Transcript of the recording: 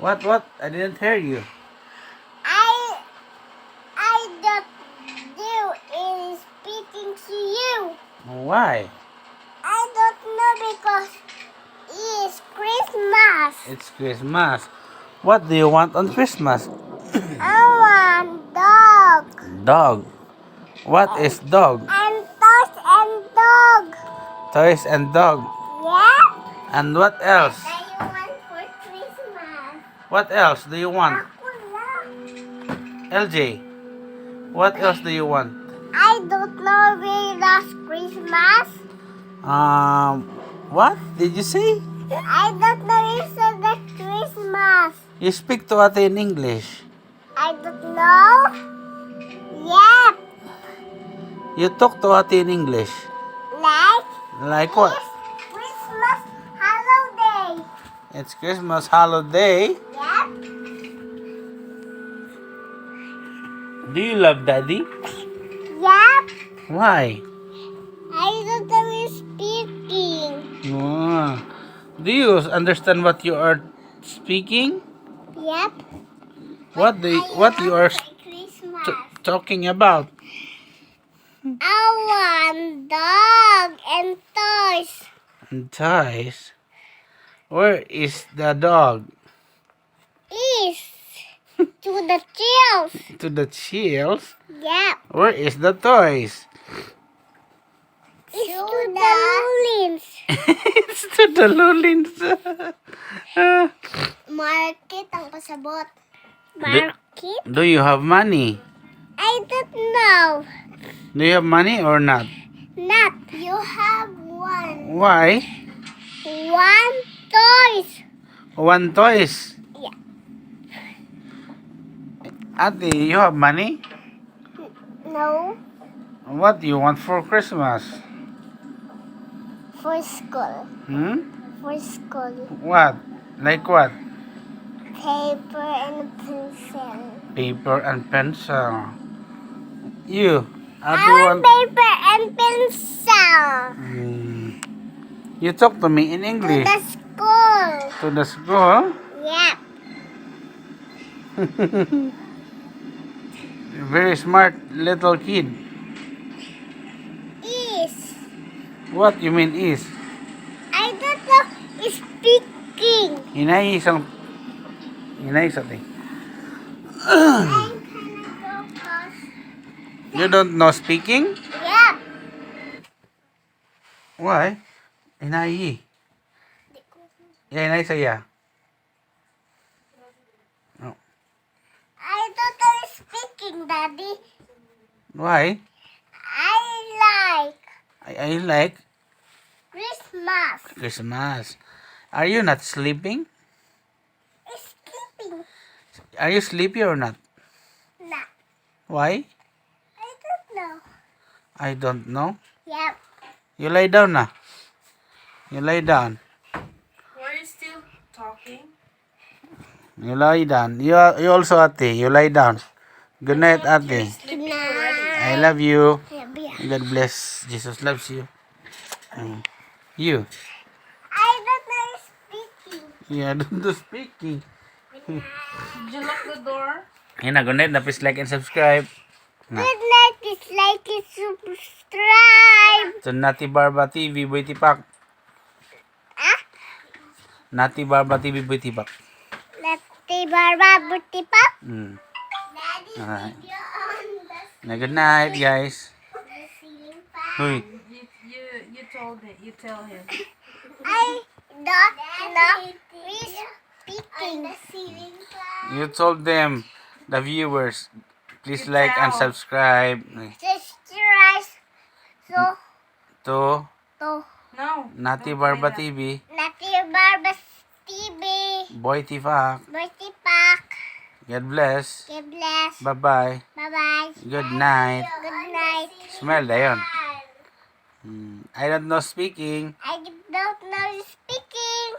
What? I didn't hear you. I don't do is speaking to you. Why? I don't know because it's Christmas. It's Christmas. What do you want on Christmas? I want dog. Dog. What is dog? And toys and dog. Toys and dog. Yeah? And what else? What do you want for Christmas? What else do you want? Ako lang. LJ, what else do you want? I don't know where last Christmas. What did you say? I don't know it's the Christmas. You speak to ate in English. I don't know. Yep. You talk to ate in English. Like Like what? it's Christmas holiday. It's Christmas holiday. Yep. Do you love Daddy? Yep. Why? I don't know it's speaking. Do you understand what you are speaking? Yep. What you are Christmas. talking about? I want dog and toys. And toys. Where is the dog? Is to the chills. To the chills. Yep. Where is the toys? It's to the lulins. It's to the lulins. Market ang pasabot. Market? Do you have money? I don't know. Do you have money or not? Not. You have one. Why? One toys. One toys. Yeah. Ate, you have money? No. What do you want for Christmas? For school. For school. What? Like what? Paper and pencil. Paper and pencil. You? I Ate want paper and pencil. You talk to me in To English. the school. To the school? Yeah. Very smart little kid. Is. What you mean is? I don't know. Is speaking. Hinay isang ate. I'm kinda focused. You don't know speaking? Yeah. Why? Hinay. Hinay saya. Oh. I don't know speaking, Daddy. Why? I I like Christmas. Christmas. Are you not sleeping? Sleeping. Are you sleepy or not? Nah. Why? I don't know. I don't know. Yep. You lie down na. You lie down. Were you still talking? You lie down. You also ate. You lie down. Good night, ate. Good night. I love you. Yeah. God bless. Jesus loves you. You. I don't know speaking. Yeah, don't do speaking. Did you lock the door? Yan na, good night na. Please like and subscribe. Na. Good night. Please like and subscribe. So, Nati Barba TV, Boy Tipak. Ah? Nati Barba TV, Boy Tipak. Lati Barba Butipak. Daddy, Alright. video on Na, good night, guys. the ceiling fan. Huy. You told him. You tell him. I don't know speaking. On the ceiling fan. You told them, the viewers, please like and subscribe Subscribe. to No. Nati don't Barba say that. TV, Lati Barba TV. Boy Tipak. Butipak. God bless. God bless. Bye-bye. Bye-bye. Good night. Good night. Smell na yun. I don't know speaking. I don't know speaking.